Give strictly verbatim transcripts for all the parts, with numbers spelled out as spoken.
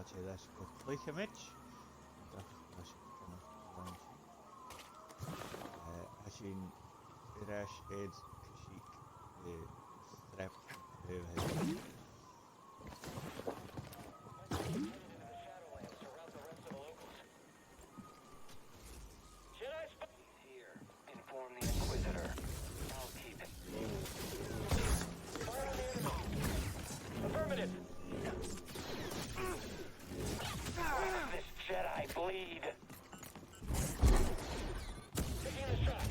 Tha e leis gu cluicheamaid. Ach tha sinn gu math ag ràdh sin. Eh, tha sinn air ais air Kashyyyk, eh, strap, eh, Jedi spy here. Inform the Inquisitor. I'll keep it. Fire on the enemy. Affirmative. This Jedi bleed. Taking the shot.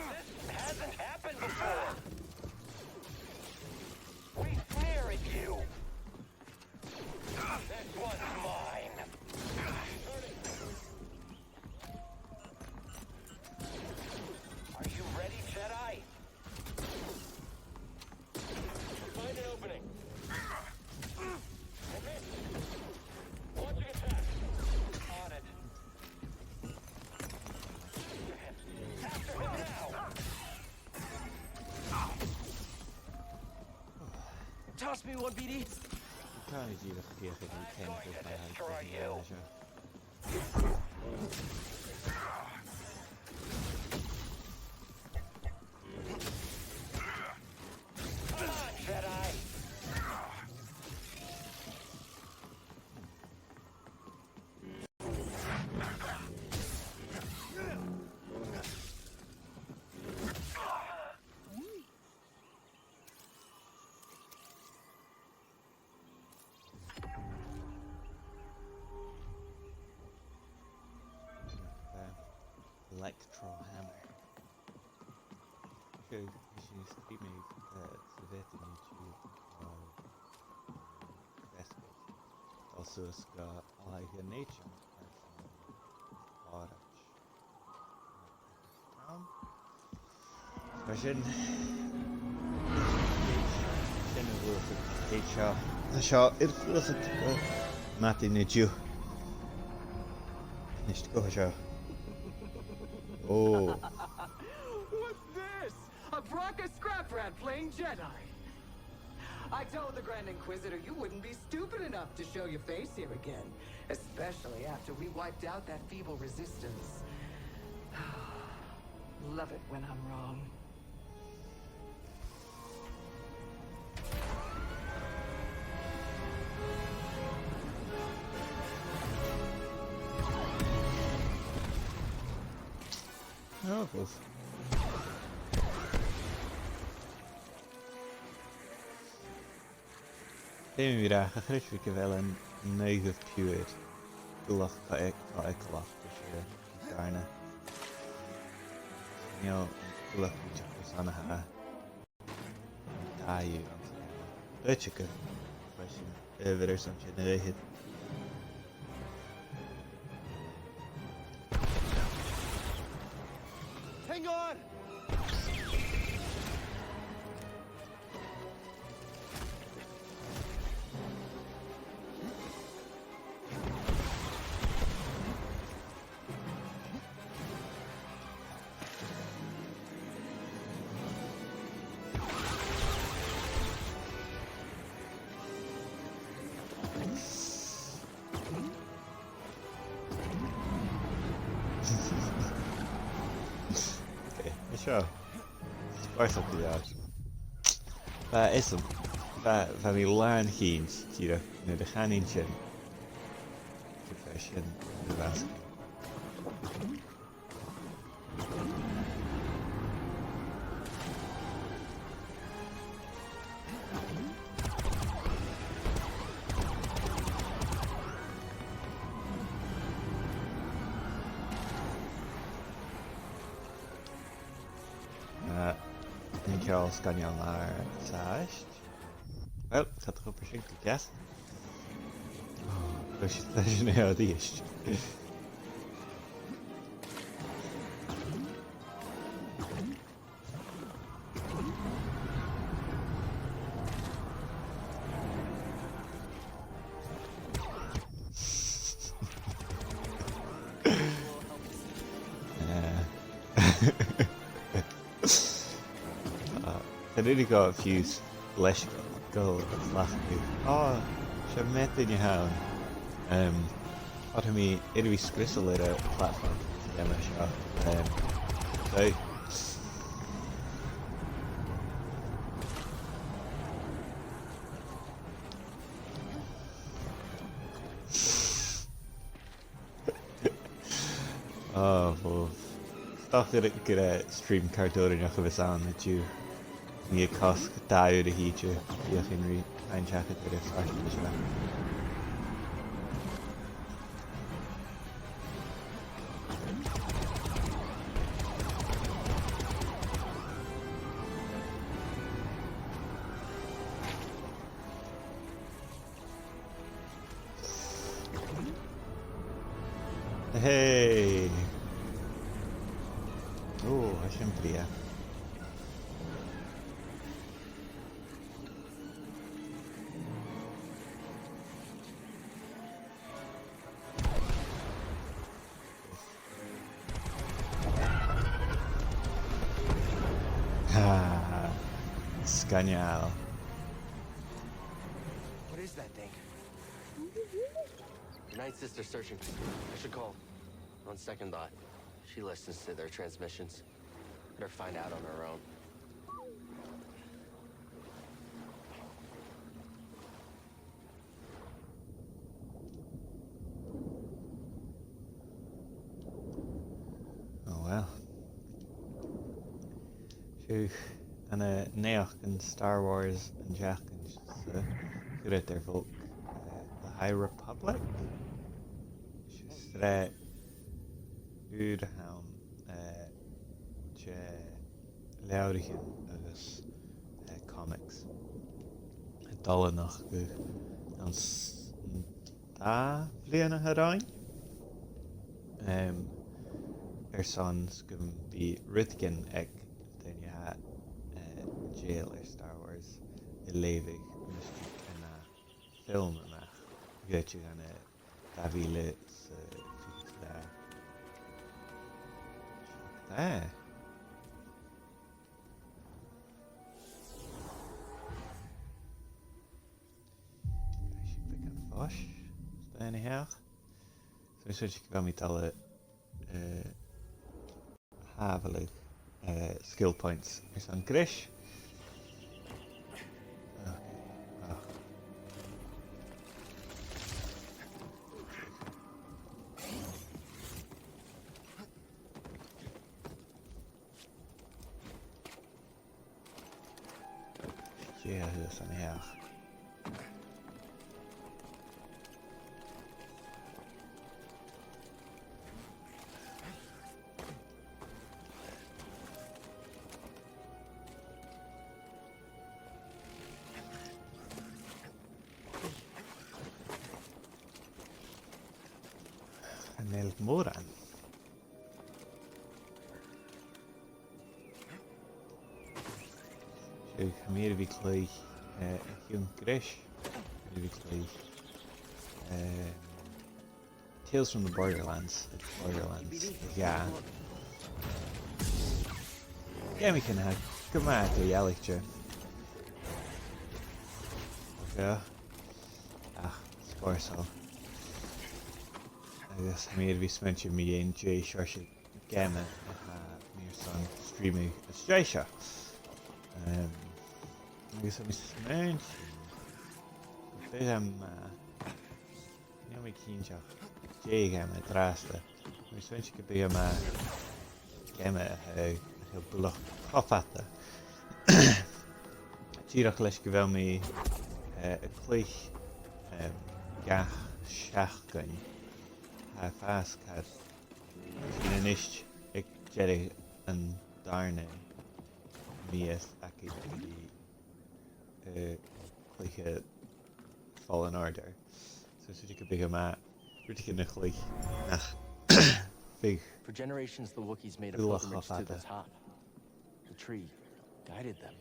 This hasn't happened before. We sneer at you. This one's mine. Are you ready, Jedi? Find an opening. Commit. Launching attack. On it. After him. After him now. Toss me one, B D. Tha mi dìreach a' feuchainn ri ceangal a chur air an seo. Come on, Jedi! Electro Hammer. Seo, is e an stream, eh, sa bhreatain an-diugh, eh, Vesper. Also, is gu Allied Nation, eh, Orange. Mar sin, sin a' gluasad. Tha seo, tha seo air gluasad gu madainn an-diugh. Nis, gu seo. Oh. What's this? A Bracca scrap rat playing Jedi. I told the Grand Inquisitor you wouldn't be stupid enough to show your face here again, especially after we wiped out that feeble resistance. Love it when I'm wrong. Oh, well. Tha mi ag ràdh, cha chreid mi gu bheil an naoidheamh piuthar uile cho e-, cho eagalach ris a' dàrna. You know, uile cho teagasg-sanacha. Dà dhiubh anns an... Dè tha thu ag ràdh? Feuch sinn, eh, bheir sinn sin a dh'aithghearr. Hang on! Okay, seo. Spaisealta dha. Bha esan, bha, bha mi làn-chinnt dìreach nuair a chanainn sin. Gu bheil sin na bhasgaid. Eh, an ceòl sgoinneil mar as àbhaist. Well, tha thu ag obair sin gu deas. Oh, leis, leis an aodach. Eh. Ah, chan eil e gu fiù 's leis gu, gu lachnaidh. Ah, Tha mi a' dol a dhèanamh. Em, tha mi air a bhith sgriosail air a' phlataform, tha mi seo. Em, so, oh, well, 's dòcha gur, gur e stream càirdeas a bhios ann an-diugh. Nì e cosg dà uair a thìde, bidh mi ri faighinn seachad air a' phàirt seo. Hey! Oh, tha sin brèagha. Ah, sgoinneil. What is that thing? Your night sister's searching. I should call. On second thought, she listens to their transmissions. Better find out on her own. Oh well. Seo an, eh, naidheachd an Star Wars an t-seachdain seo, cuideachd air bhog, eh, The High Republic. Seo sreath ùr a th' ann, eh, de leabhraichean agus, eh, comics. Dol a-mach gu an s-, dà bhliadhna a tha romhainn. Em, airson 's gum bi rudeigin aig daoine a tha, eh, dèidheil air Star Wars a leughadh mus tig an ath fhilm a-mach. Gheibh sibh an, eh, dà mhìle 's a fichead 's a dhà. Seachd, eh. Caitheadh sinn beagan fois, is dòcha. So, is dòcha gu bheil mi a' dol a, eh, shàbhaladh, eh, skill points airson greis. Okay. Ah. Dè tha shuas an each? An eil mòran? Seo, tha mi air a bhith a' cluich, eh, a' chiad ghreis. Air a bhith a' cluich, eh, Tales from the Borderlands, Borderlands dhà. Geamaichean a tha gu math eadar-dhealaichte. Seo. Ach, spòrsail. Agus tha mi air a bhith a' smaointinn mu dheidhinn dè seòrsa geama a tha mi airson streamadh às dèidh seo. Em, agus tha mi a' smaointinn, bidh e math, chan eil mi cinnteach dè a' gheama an-dràsta. Tha mi a' smaointinn gum biodh e math geama a tha, a tha buileach cho fada. Dìreach leis gu bheil mi, eh, a' cluich, em, gach seachdain, tha e a' fàs car sin a-nis aig deireadh an dàrna mìos againn ri, eh, cluiche Fallen Order. So, 's dòcha gum biodh e math rudeigin a chluich nach biodh buileach cho fada. For generations, the Wookiees made a pilgrimage to the top. The tree guided them.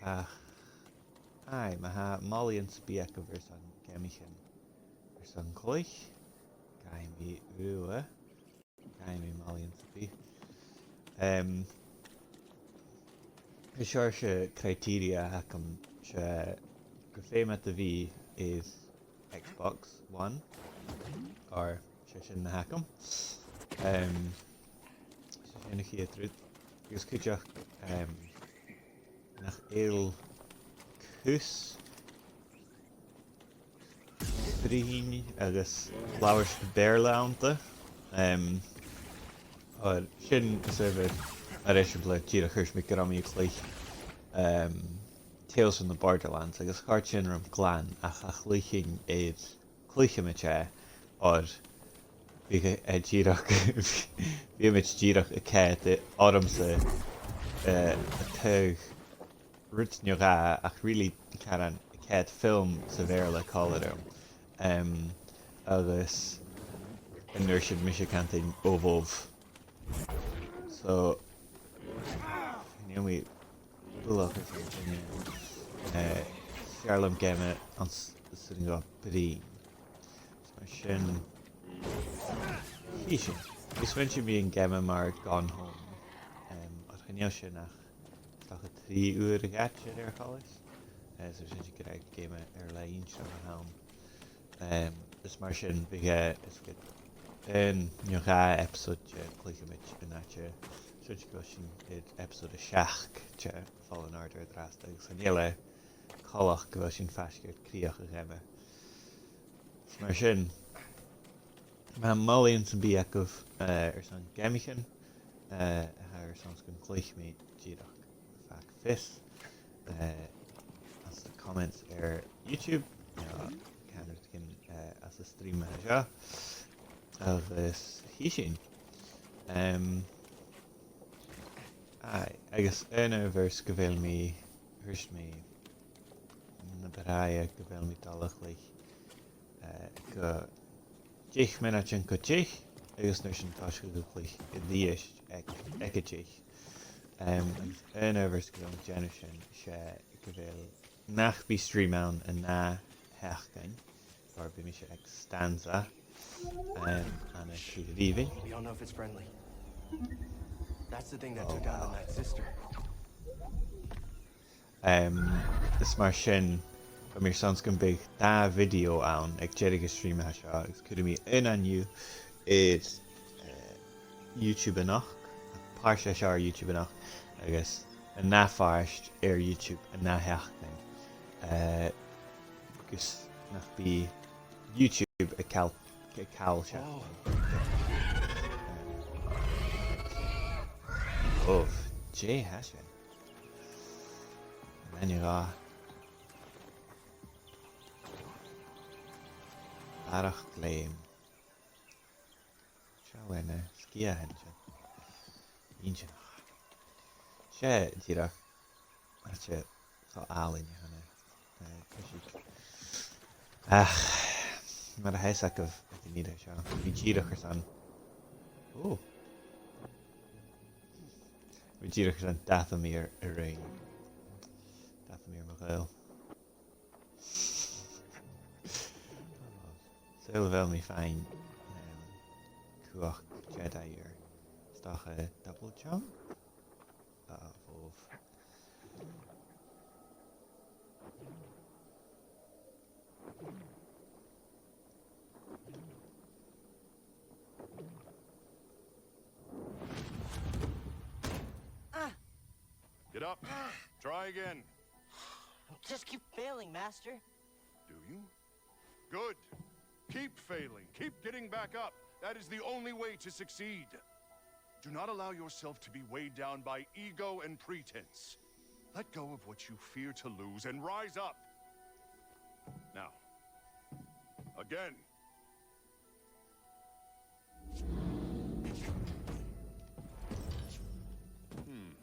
Ach, aye, ma tha molaidhean sam bith agaibh airson geamaichean airson cluich, gabhaidh mi ùidh. Gabhaidh mi molaidhean sam bith. Em, an seòrsa criteria a th' agam, 's e gu feum iad a bhith air Xbox One, oir 's e sin na th' agam. Em, 's e sin a' chiad rud. Agus cuideachd, em, nach eil cus bruidhinn agus labhairt Beurla annta. Em, oir sin as adhbhar, mar eisimpleir, dìreach thuirt mi gun robh mi a' cluich, em, Tales from the Borderlands, agus chòrd sin rium glan, ach a chluichinn air, cluicheamaid e, oir bhiodh e dìreach, bhiomaid dìreach a' coimhead ormsa, eh, a' taghadh rud no dhà, ach really, caran, a' coimhead film sa Bheurla còmhla rium. Em, agus an uair sin mise a' cantainn, "Ò, bhobh." So, chan eil mi buileach air smaoineachadh, eh, 's fheàrr leam geama anns, anns an robh bruidhinn. So mar sin, chì sinn. Is bha sinn a' bruidhinn geama mar Gone Home. Em, oir chan eil sin ach, 's dòcha, trì uairean a thìde air a' cholas. Eh, so 's e sin gur e geama air leth inntinneach a th' ann. Em, is mar sin, bhiodh e, is gu aon no dhà episode de chluicheamaid an àite. Sin gu bheil sinn air episode a seachd de Fallen Order an-dràsta, agus chan eil e coltach gu bheil sinn faisg air crìoch a' gheama. Is mar sin, ma tha molaidhean sam bith agaibh, eh, airson geamaichean, eh, a tha airson 's gun cluich mi dìreach, fàg fios, eh, anns na comments air YouTube, no ceann rudeigin, eh, anns an stream a tha seo. Agus chì sinn. Em, aye, agus aon uair 's gu bheil mi, thuirt mi na bu tràithe gu bheil mi dol a chluich, eh, gu deich mionaidean gu deich, agus an uair sin tòisichidh mi a' cluich a-rithist aig, aig a deich. Em, agus aon uair 's gu bheil mi a' dèanamh sin, 's e gu bheil, nach bi stream ann an ath sheachdain, oir bidh mise aig Stanza, em, ann an Tìr Ìbhinn. We don't know if it's friendly. That's the thing that took down the Knight's sister. Em, is mar sin, bha mi airson 's gum biodh dà video ann aig deireadh an stream a tha seo, agus cuiridh mi aon an-diugh air, eh, YouTube a-nochd, pàirt dheth seo air YouTube a-nochd, agus an ath phàirt air YouTube an ath sheachdain. Eh, agus nach bi YouTube a' call, a' call seo. Ò, dè tha sin? An-dràsta. Barrachd leum. Seall air na sgiathan sin. Inntinneach. 'S e dìreach, 's e cho àlainn a th' ann, eh, coiseachd. Ach, mar a tha fhios agaibh, aig an ìre seo, bha mi dìreach airson, ò. Bha mi dìreach airson Dathomir a ruighinn. Dathomir mo ghaol. Saoil a bheil mi fhèin, em, cumhachd Jedi air. 'S dòcha double jump? Ah, bhobh. Ah! Get up. Try again. I just keep failing, Master. Do you? Good. Keep failing. Keep getting back up. That is the only way to succeed. Do not allow yourself to be weighed down by ego and pretense. Let go of what you fear to lose and rise up. Now, again. Hmm.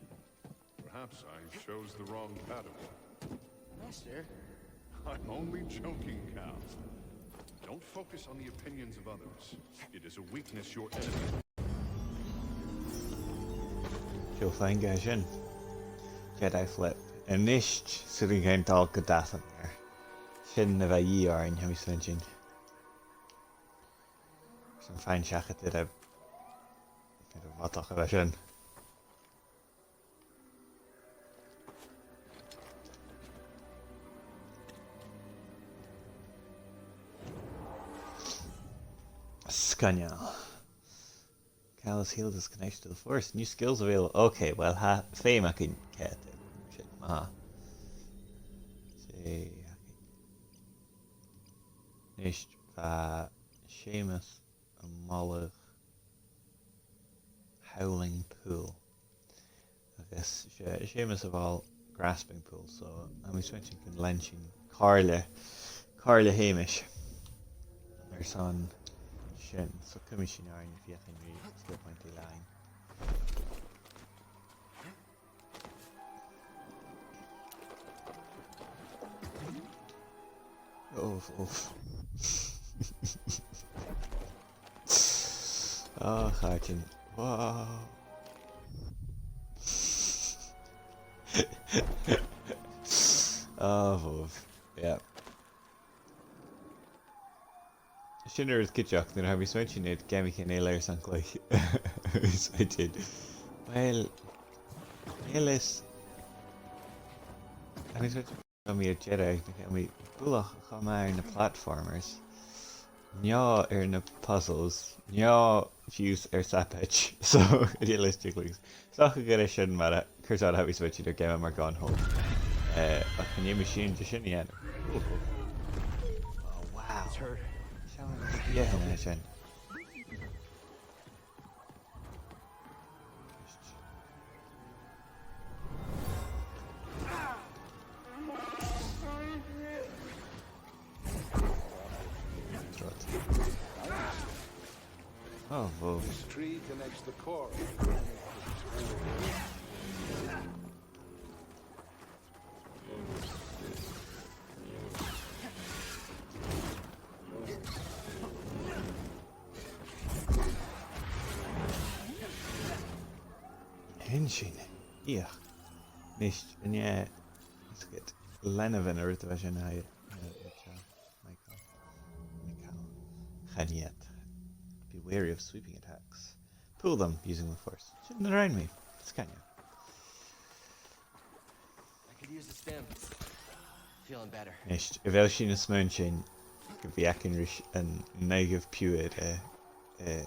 Perhaps I chose the wrong Padawan. Master? I'm only joking, Cal. Don't focus on the opinions of others. It is a weakness your enemy. Seo fhèin, gabh sin. Jedi flip. A-nis, 's urrainn dhuinn dol gu Dathomir. Sin a bha a dhìth oirnn, tha mi a' smaointinn. 'S am faighinn seachad air a, air a' bhodach a bha sin. Sgoinneil. Callus healed his connection to the force. New skills available. Okay, well, tha feum againn ceart. Sin math. Sé. Nis, bha Seumas a' moladh Howling Pool. Agus 's e, 's e Seumas a mhol Grasping Pool, so tha mi a' smaointinn gun lean sinn comhairle, comhairle Sheumais airson sin. So cumaidh sinn oirnn feuchainn ri skill point a lean. Uf, uf. Ach, a chàirdean. Wow. Ah, bhobh. Yeah. Sin an rud cuideachd, nuair a tha mi a' smaointinn air geamaichean eile airson cluich. Tha mi a' smaointinn. Well, tha mi a' smaointinn. Tha mi a' smaointinn gu bheil mi air deireadh, nach eil mi buileach cho math air na platformers, no air na puzzles, no fiù 's air sabaid. So, realistically, 's dòcha gur e sin mar a, cur seo, tha mi a' smaointinn air geama mar Gone Home. Eh, ach chan fheum mi sìon de sin a dhèanamh. Ooh. Oh, wow. It's her. Seall air sin. Oh, whoa. This tree connects the core. Sin sin. Ioch. Nis, an e, is ged leanabh an rud a bha sin a, a, a, Michael. Michael. Chan iad. Be wary of sweeping attacks. Pull them using the force. Sin na rinn mi. Sgoinneil. I could use a stim. Feeling better. Nis, a bheil sinn a' smaointinn gu bheil againn ris an negative pure, eh, eh,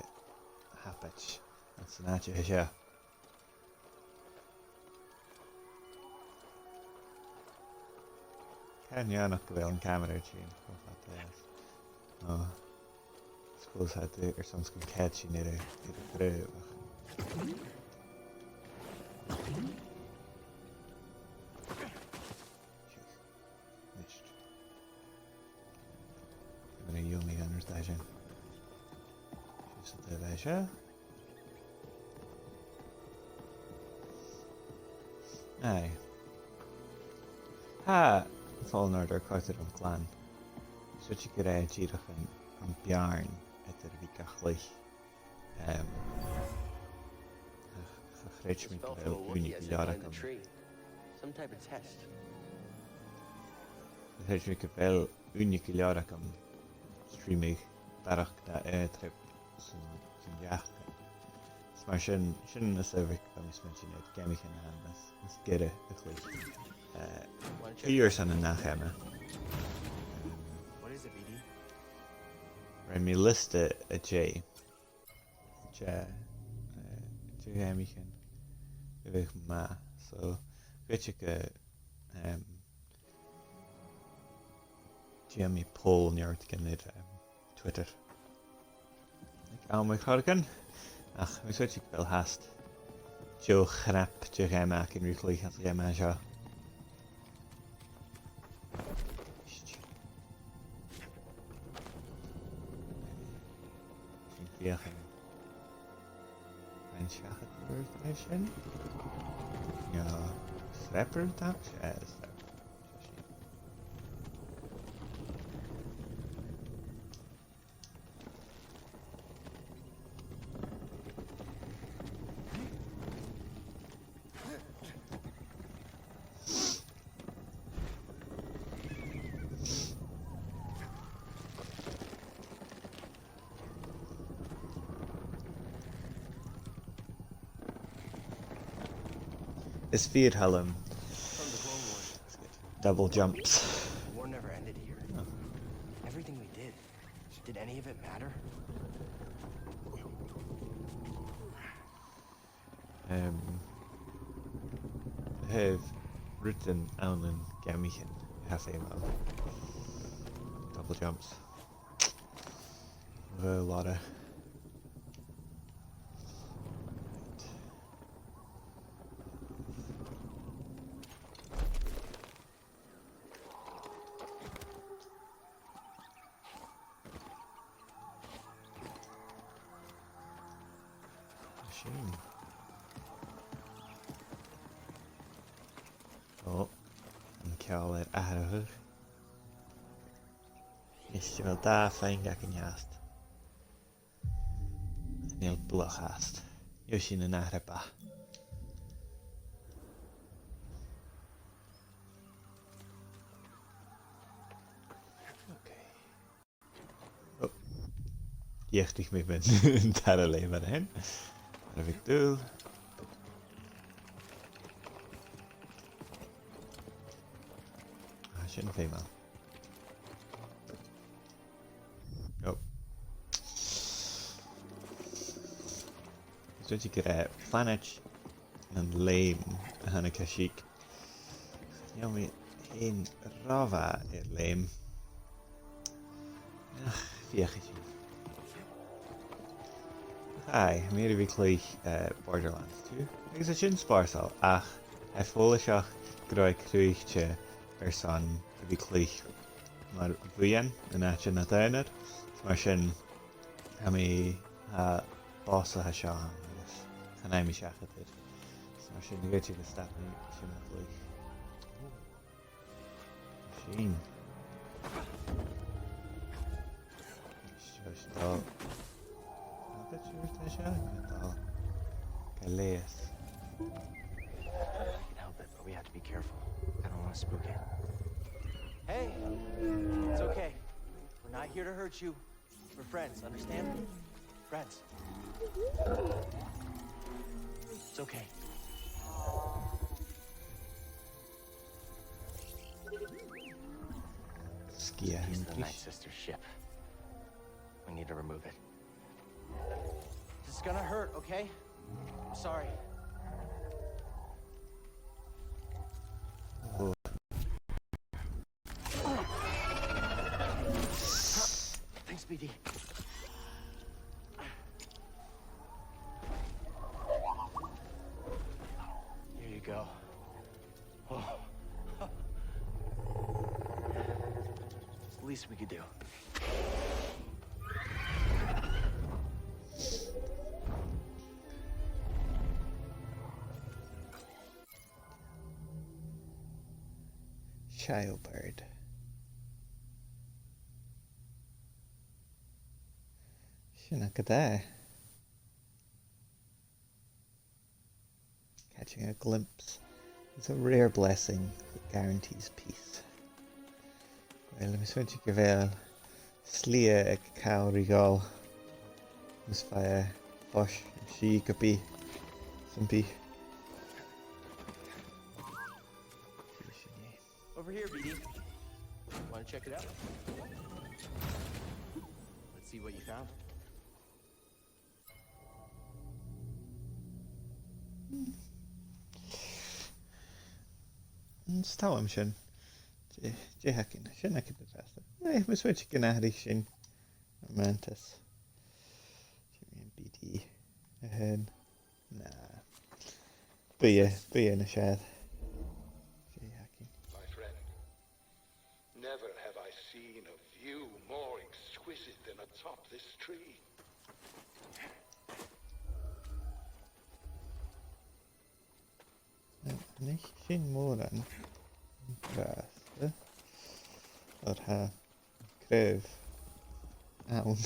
habit anns an àite seo? Chan eil, nach eil an camera a' tighinn cho fada às. No. Suppose tha e airson 's gun cead sinn air a, air a chraobh. Missed. Mar a dh'fheumadh an rud sin. Seo sa taobh seo. Aye. Tha Fallen Order a' còrdadh rium glan. 'S dòcha gur e dìreach am, am beàrn eadar a bhith ga chluich. Em, cha, cha chreid mi gu bheil ùine gu leòr agam. Some type of test. Cha chreid mi gu bheil ùine gu leòr agam streamaigeadh barrachd dha aon trip san, san t-seachdain. Is mar sin, sin as adhbhar gu bheil mi a' smaointinn air geamaichean a tha nas, nas giorra a chluich. Eh, cuideachd airson an ath gheama. Em, rinn mi liosta a deich. Deich, eh, deich gheamaichean a bhiodh math. So, cuideachd, em, dèan mi poll no rudeigin air, em, Twitter. Aig àm air choreigin. Ach, tha mi a' smaointinn gu bheil fhathast deagh chnap de gheama againn ri chluich anns a' gheama seo. Sin feuchainn. An seachad rud leis sin? No, sreap rud, tha, eh, sreap. Is fìor thoil leam double jumps. The war never ended here. Oh. Everything we did, did any of it matter? sibh rudan ann an geamaichean a tha feumail. Double jumps. Bheil orra. Sin. Ò, an ceòl air atharrachadh. Is bheil dà phuing againn fhathast. Chan eil bualadh fhathast. Gheibh sinn an athrap. Okay. Oh. Dh'fheuchainn mi an dara leth mar sin. Mar a bhiodh dùil. Ah, sin feumail. Oh. Is dòcha gur e planaid nan leum a th' ann an Kashyyyk. Chan eil mi fhìn ro mhath air leum. Ach, feuchaidh sinn. Aye, tha mi air a bhith a' cluich, eh, Borderlands two. Agus tha sin spòrsail, ach tha e follaiseach gun robh e cruthaichte airson a bhith a' cluich mar bhuidheann an àite nad aonar. Mar sin, tha mi, tha boss a tha seo ann agus chan fhaigh mi seachad air. So mar sin, dh'fhaodte gun stad mi sin a chluich. Sin. Seo, seo. Ná, bit siúr, tá seo. Tá. Galeas. I can help it, but we have to be careful. I don't want to spook it. Hey! It's okay. We're not here to hurt you. We're friends, understand? Friends. It's okay. Sciath. Piece of the Night Sister's ship. We need to remove it. This is gonna hurt, okay? I'm sorry. Thanks, B D. Here you go. Oh. It's the least we could do. Childbird. Sin agad e. Catching a glimpse is a rare blessing that guarantees peace. Uill, tha mi a' smaointinn gu bheil slighe aig càl ri dhol. Mus faigh e fois an sìth gu bith sam bith. Over here, B D. Wanna check it out? Let's see what you found. An t-àm sin. Dè, dè th' againn? Sin agad an-dràsta. Eh, tha mi a' smaointinn gun atharraich sinn an mantis. Sin an B D. Ahem. Nah. Buidhe, buidhe nas fheàrr. Dè th' againn? My friend, never have I seen a view more exquisite than atop this tree. Chan eil sin mòran an-dràsta. Oir tha craobh ann.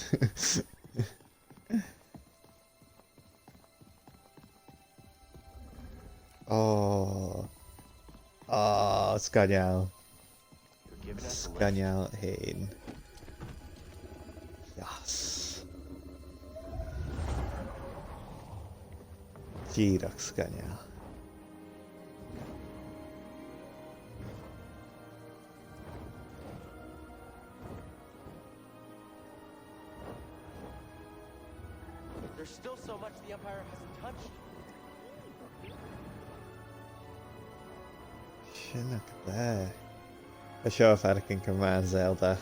Oh. Oh, sgoinneil. You're giving us a lift. Sgoinneil fhèin. Yes. Dìreach sgoinneil. There's still so much the Empire hasn't touched. Sin agad e. Tha seo a' faireachdainn gu math Zelda.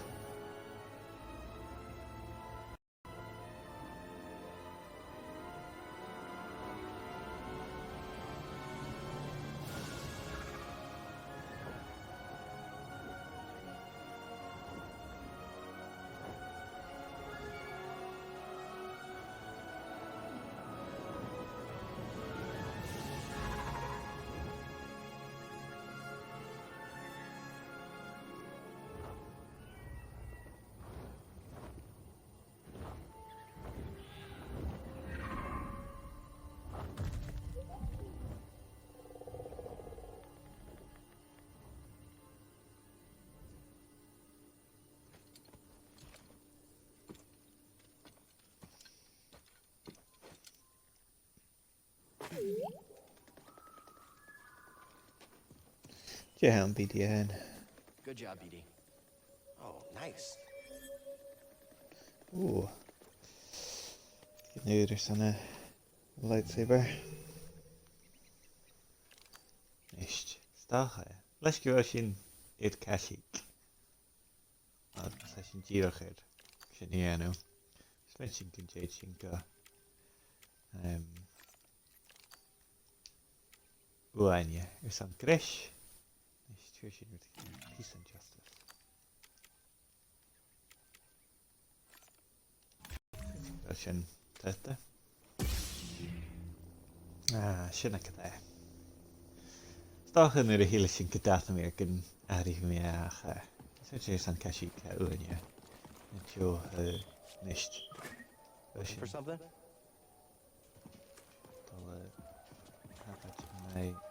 Dè th' ann, B D N? Good job, B D. Oh, nice. Ooh. Gun ùr airson a' lightsaber. Nist. 'S dòcha, leis gu bheil sinn air Kashyyyk, agus tha sinn dìreach air sin a dhèanamh, 's bheil sinn gun tèid sinn gu, em, uaine airson greis. Nist, tha sin rud, peace and justice. Sin tuilleadh. Ah, sin agad e. 'S dòcha nuair a thill sinn gu Dathomir gun atharraich mi e, ach, eh, 's e sin Kashyyyk a th' uaine. An seo, eh, nist. Looking for something? Dol a thabaid an aghaidh, eh,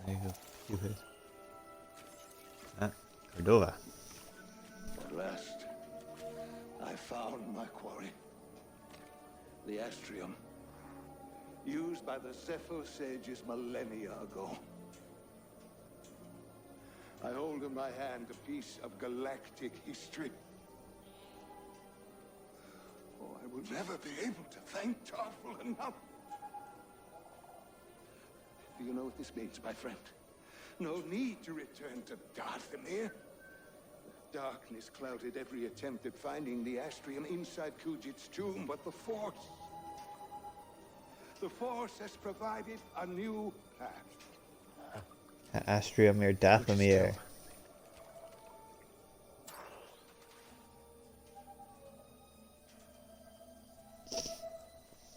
Ego Cupid. Ah, Cordova. At last, I found my quarry. The Astrium, used by the Zeffo sages millennia ago. I hold in my hand a piece of galactic history. Oh, I will never be able to thank Tarful enough. Do you know what this means, my friend? No need to return to Dathomir. Darkness clouded every attempt at finding the Astrium inside Kujet's tomb, but the Force, the Force has provided a new path. Astrium air Dathomir.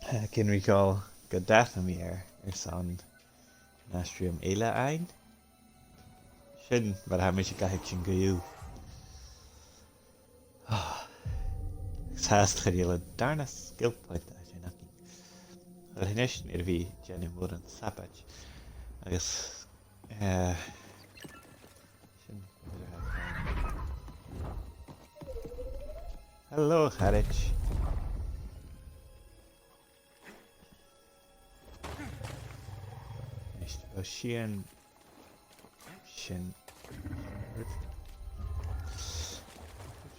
Tha cuimhne agam gu Dathomir airson an Astrium eile fhaighinn. Sin mar a tha mise ga thuigsinn co-dhiù. Ah. Agus tha e a' cur an dàrna skill point a tha sin againn. Agus a-nis, nì mi a bhith a' dèanamh mòran sabaid. Agus, eh, sin. Hello, a charaid. Nist, o, sìon, sin.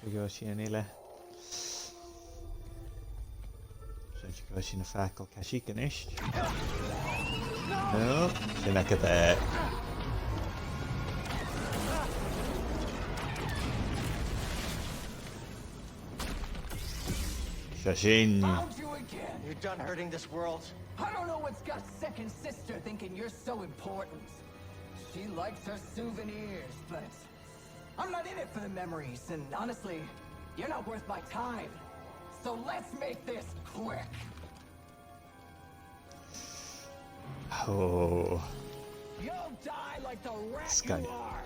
Trì, o, sìon eile. Sin, o, sìon a' fàgail Kashyyyk a-nis. No, sin agad e. Seo sinn. Found you again. You're done hurting this world. I don't know what's got Second Sister thinking you're so important. She likes her souvenirs, but I'm not in it for the memories, and honestly, you're not worth my time. So let's make this quick. Oh. You'll die like the rat you are.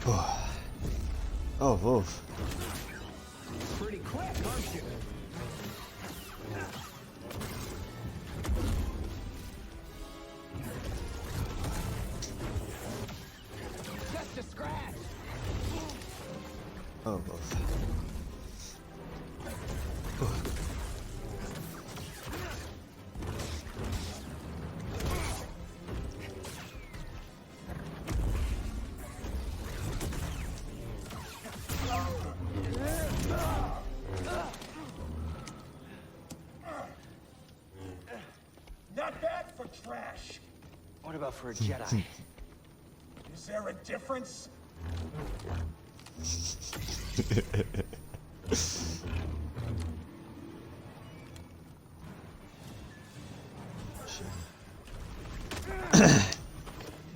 Oh. Oh, woof. Pretty quick, aren't you? Just a scratch. Oh, woof. What about for a Jedi? Is there a difference?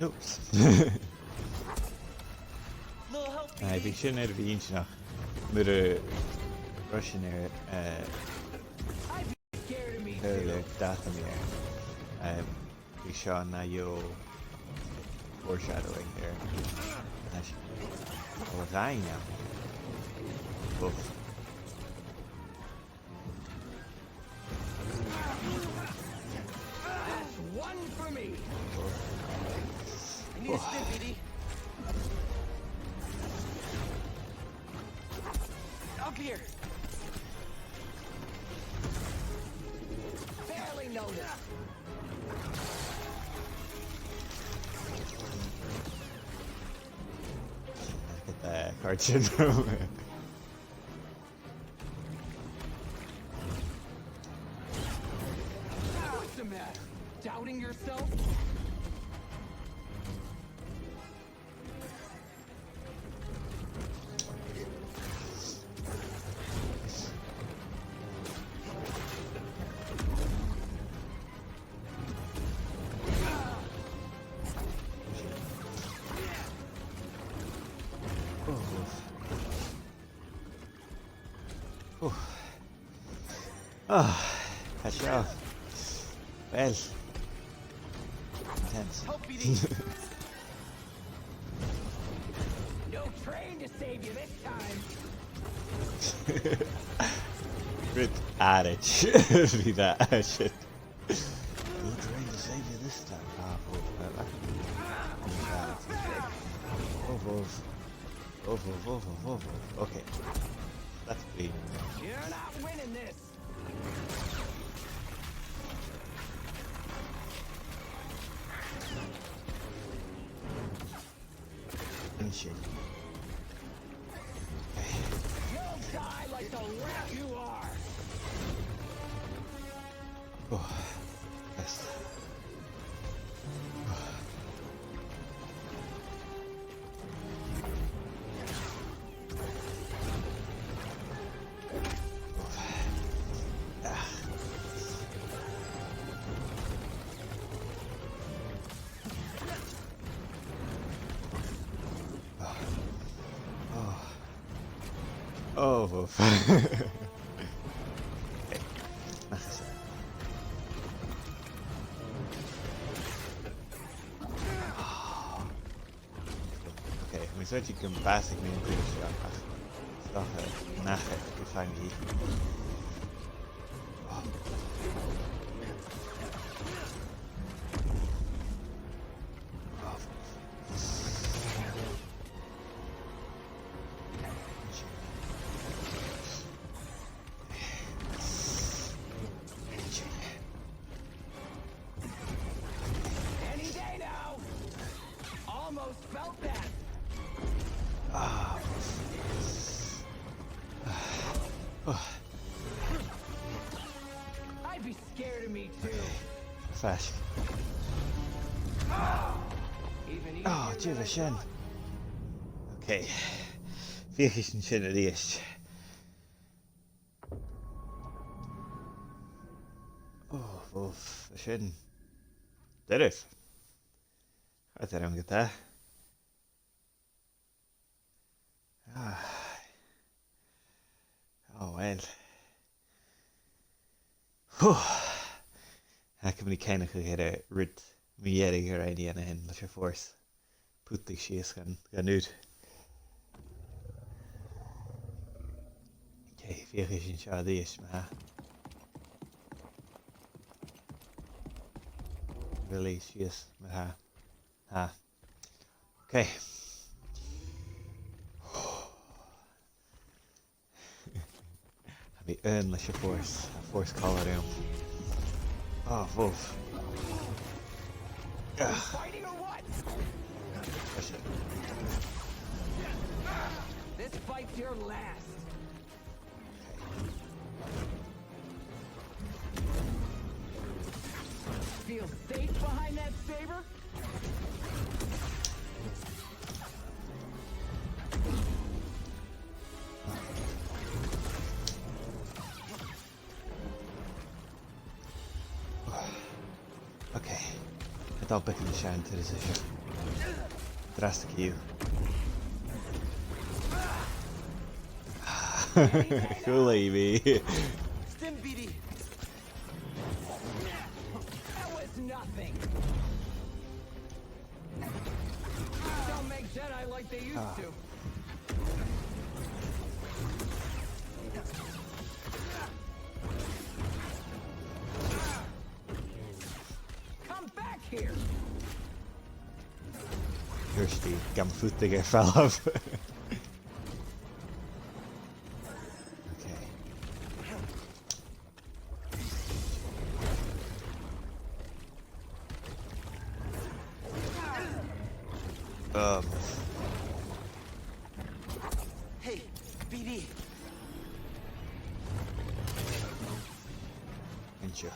Oops. Aye, bha sin air a bhith inntinneach. Nuair a ruigeas sinn air, eh, air an data map. Em, bha seo na dheagh foreshadowing air. Ais. Ò, a dh'aindeoin. Uff. That's one for me. I need a stim, B D. All clear. Barely noticed. Get that cartoon from What's the matter? Doubting yourself? Oh. Ah, tha seo. Well. Intense. Help me, D. No train to save you this time. Rud àraid. Bha that shit. No train to save you this time. Ah, oh, oh, oh. Oh, oh. Oh, oh, oh, oh, oh, oh. Okay. That's clean. You're not winning this. You'll die like the rat you are. Oh, yes. Oh, woof. Okay. Nach eil sin. Okay, tha mi smaointinn gum bàsaich mi an cuid seo, ach 's dòcha nach eil gu faigh mi. Oh. Oh. Any day now. Almost felt that. Ah. I'd be scared of me too. Fast. Even easier than I thought. Oh, dè bha sin? Okay. Feuchaidh sinn sin a-rithist. Oh, uff, sin doirbh. Càit an robh mi? Ah. Oh, well. Whew. Tha cuimhne agam ri cuimhneachadh air an rud mu dheireadh a rinn mi an sin leis a' force. Putadh sìos dhan, dhan ùir. Okay, feuchaidh sinn seo a-rithist, ma-thà. Really, sìos, ma-thà. Tha. Okay. Tha mi ann leis a' force. Tha force call orm. Oh, woof. Ugh. Fighting or what? That's it. This fight's your last. Feel safe behind Saber? Okay. Tha dà bheag nas fheàrr an turas seo. An-dràsta, Q. Chuala mi. Stim, B D. That was nothing. Don't make Jedi like they used to. Come back here. Thuirt i gam phutadh air falbh. Okay. Um. Hey, B D. Thank you.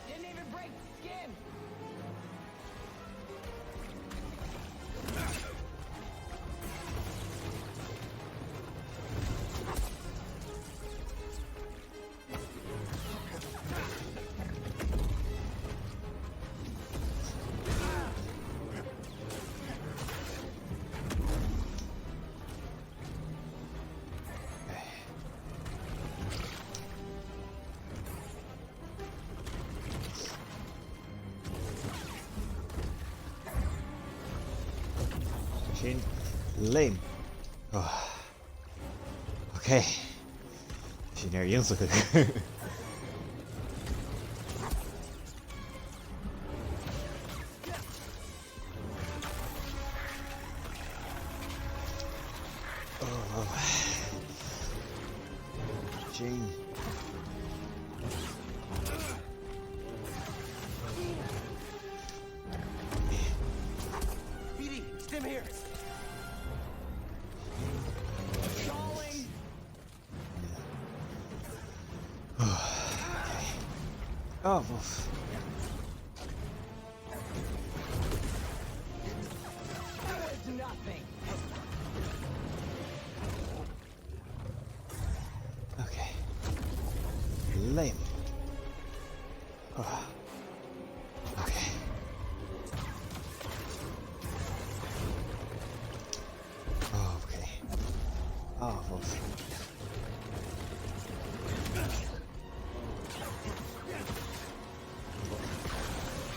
Didn't even break skin. Sin leam. Oh. Okay. Sin air ionnsachadh. Oh, Jane. B D, stim here. Stalling. Oh, woof. That was nothing. Okay. Leam. Oh. Okay. Oh, okay. Oh, woof.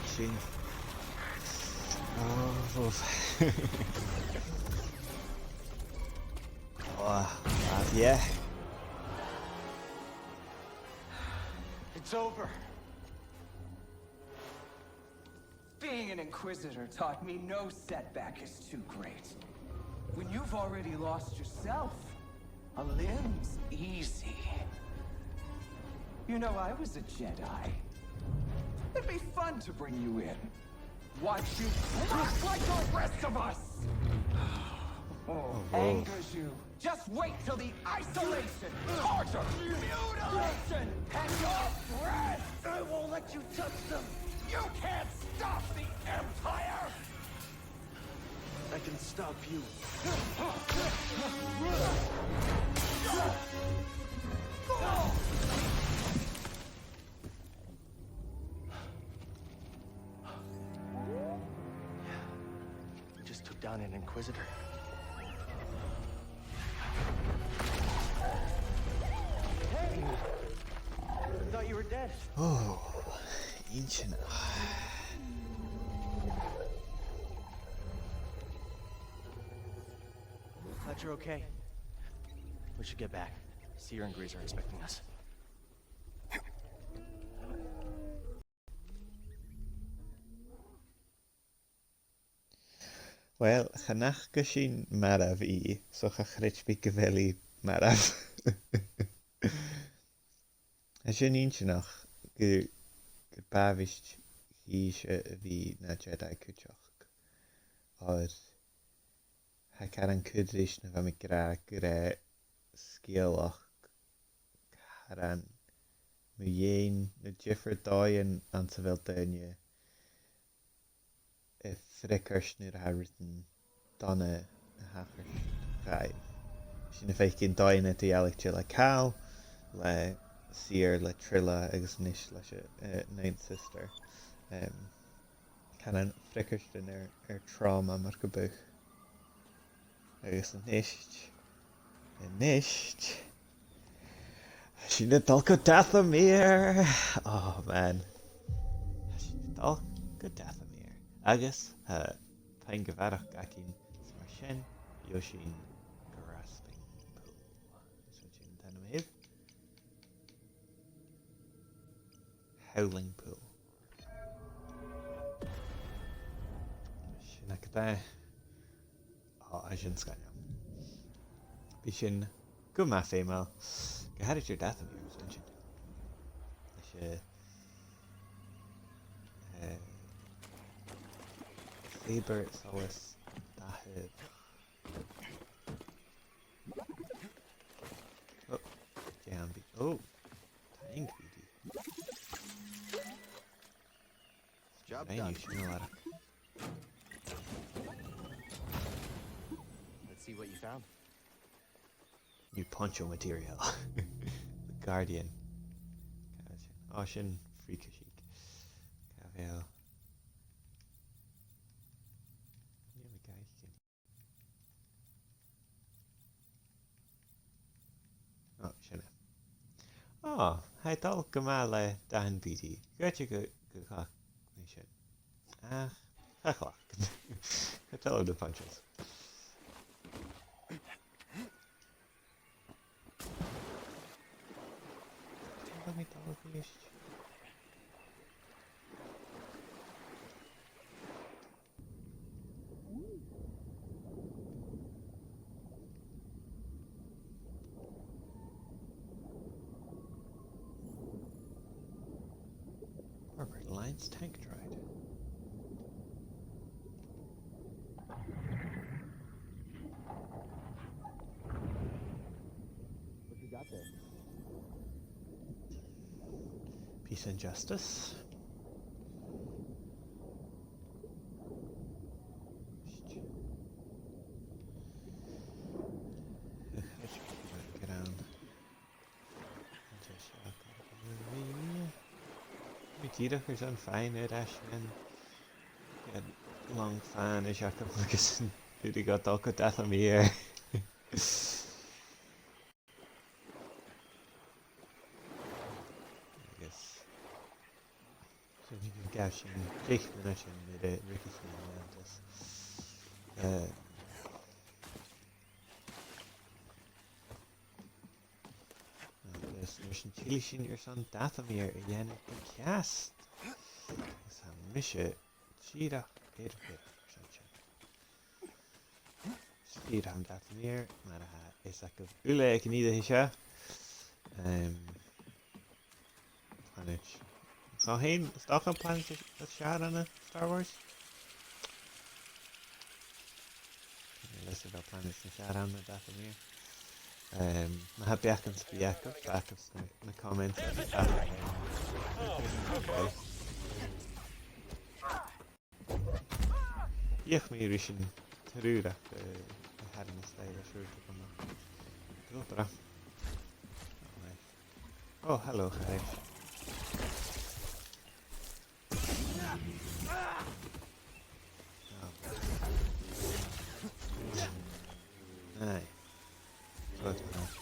Sin. Oh, woof. Oh, ah, yeah. It's over. Being an Inquisitor taught me no setback is too great. When you've already lost yourself, a limb's easy. You know, I was a Jedi. It'd be fun to bring you in. Watch you crack like the rest of us! Oh, angers you. Just wait till the isolation, torture, mutilation, and your breath! I won't let you touch them! You can't stop the Empire! I can stop you. We just took down an Inquisitor. Hey! I thought you were dead. Oh, ancient. Glad you're okay. We should get back. Cere and Greez are expecting us. Uill, chan fhaca sinn marbh i, so cha chreid mi gu bheil i marbh. Tha sin inntinneach gu, gur b' àbhaist dhi a bhith na Jedi cuideachd. Oir tha e caran cudromach nuair a bha mi ag ràdh gur e sgeulachd caran mu dheidhinn na diofar dòighean anns a bheil daoine a' freagairt nuair a tha rudan dona a' tachairt dhaibh. Sin a' faicinn dòighean eadar-dhealaichte le Cal, le Cere, le Trilla agus a-nis leis a', eh, Ninth Sister. Em, caran freagairt air, air trauma mar gum biodh. Agus a-nis, a-nis, tha sinn a' dol gu Dathomir! Oh man. Tha sinn a' dol gu Dathomir. Agus, tha, peann gu bharrachd againn, is mar sin, gheibh sinn Grasping Pool. Is mar sin, an t-ainm a th' air. Howling Pool. Sin agad e. Ò, tha sin sgoinneil. Bidh sin gu math feumail. Gu h-àraidh air Dathomir, is mar sin. Leis, eh, eh, saber solas dathach. Oh, dè am bi-, oh, taing, B D. Job done. Let's see what you found. New poncho material. The Guardian. Càit a bheil sin? Oh, sin freakish. Càit a bheil? Nì mi gaiseachd. Oh, sin e. Oh, tha e a' dol gu math le dathan B D. Dh'fhaodte gu, gu chleachd mi sin. Ach, cha chleachd. Cha toil leam na ponchos. Tha mi a' dol a-rithist. Robert Lyons tank droid. What you got there? Peace and justice. Get on. Bidh dìreach airson faighinn air ais an, an long fànais agam agus an uair a dh'fhàg mi e. Agus so, bidh mi a' gabhail sin deich mionaidean nuair a ruigeas mi an leantas. Eh, Agus an uair sin tillidh sinn airson Dathomir a dhèanamh gu ceart. Agus tha mise dìreach air a bhith airson sin. Sgìre an Dathomir, mar a tha fhios agaibh uile aig an ìre seo. Em, Planet. So, tha fhios, is dòcha planet as fheàrr ann an Star Wars. Leis a bheil planets nas fheàrr ann an Dathomir. Em, ma tha beachdan sam bith agaibh, fàgaibh sna, na comments. Feuch mi ris an triùir, eh, a tha air an stèidheachadh seo gu math. Gu math. Oh, hello, guys. Aye. Good enough.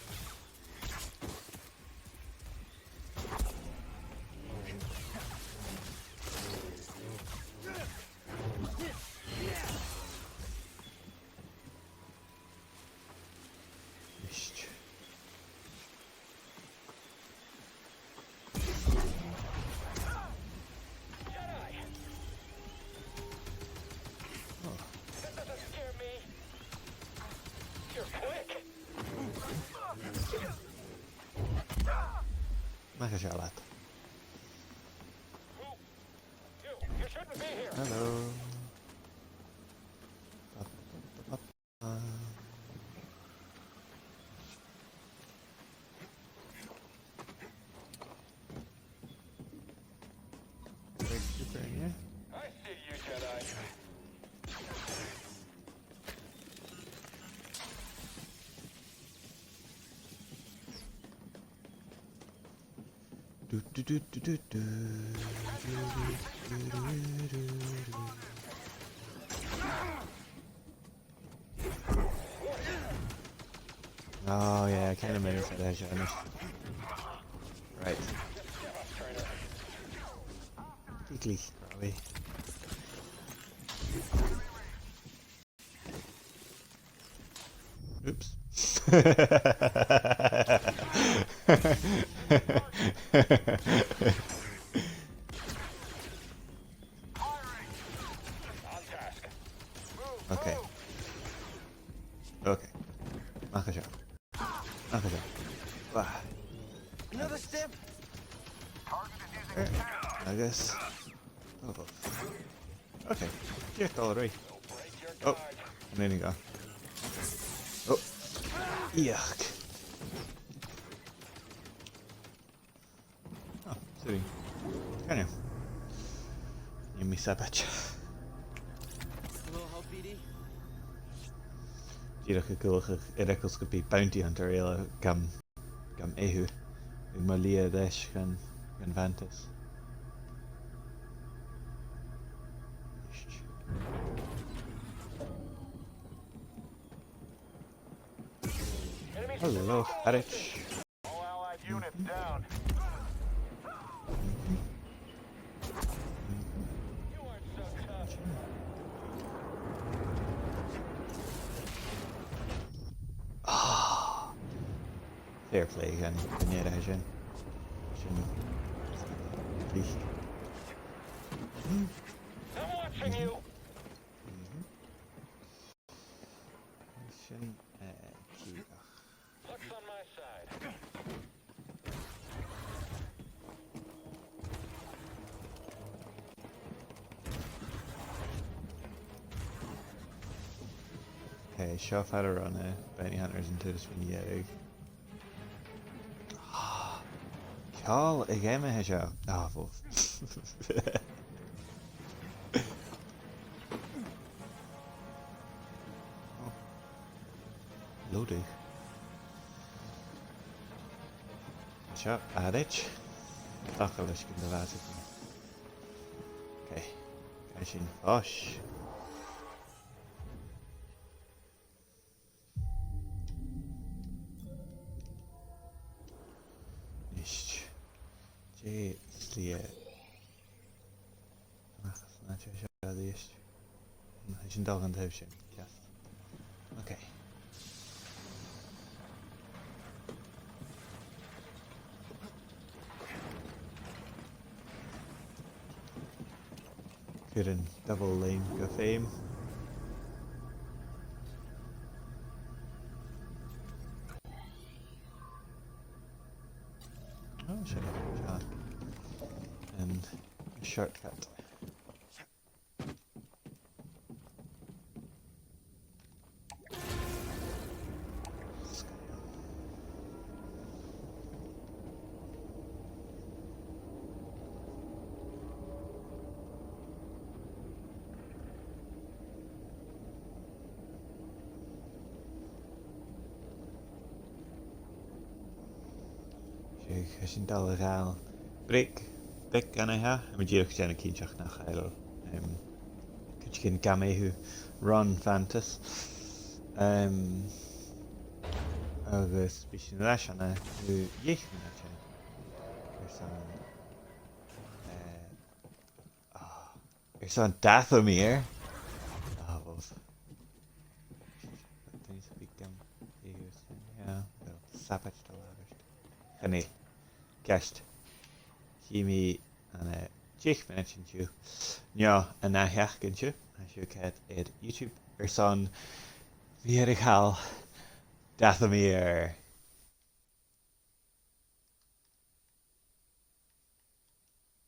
Missed. Oh. Mach à seo leat. Hello. Big super in here. I see you, Jedi. Do, do, do. Oh yeah, I can't remember if that has finished. Right. Quickly, probably. Oops. Okay. Okay. Mach à seo. Mach à seo. Wah. Another step. Eh, I guess. Oh. Okay. Dìreach dol a-rithist. Oh, an uair sin. Oh. Yuck. Oh, sorry. Can you? Nì mi sabaid. A little help, B D? Dìreach a' cuimhneachadh air eagal 's gum bi bounty hunter eile gam, gam feitheamh. Bidh mo leigheas air ais gun, gun bhantas. Hello, Harwich. All allied units down. Ah. Fair play, gan, gan dèanamh sin. Sin. Please. I'm watching you. Mhm. Sin, eh, cìoch. Luck's on my side. Okay, seo far an robh na bounty hunters an turas mu dheireadh. Ah, ceòl a' gheama seo. Ah, bhò. Loading. Seo, Harwich. Taca leis gun do bhàsaich mi. Okay. Càit a bheil sinn? Ois. Nist. Dè slighe. Ach, na, seo, seo, a-rithist. Na, sin dol dhan taobh sin. Ceart. Okay. Cuir an double lane gu feum. Oh, sure, sure. And a shortcut. Seadh, tha sinn a' dol a ghabhail break beag an-dràsta. Tha mi dìreach a' dèanamh cinnteach nach eil, em, cuideigin gam fheitheamh ron bhantas. Em, agus bidh sinn air ais ann an dà mhionaid. Airson, eh, ah, airson Dathomir. Ah, bhò. Duine sam bith gam fheitheamh. Yeah, well, sabaid do làimh. Chan eil. Ceart. Chì mi ann an, eh, deich mionaid an-diugh. No, an ath sheachdain an-diugh. Tha sibh a' coimhead air YouTube airson mi air a chall Dathomir.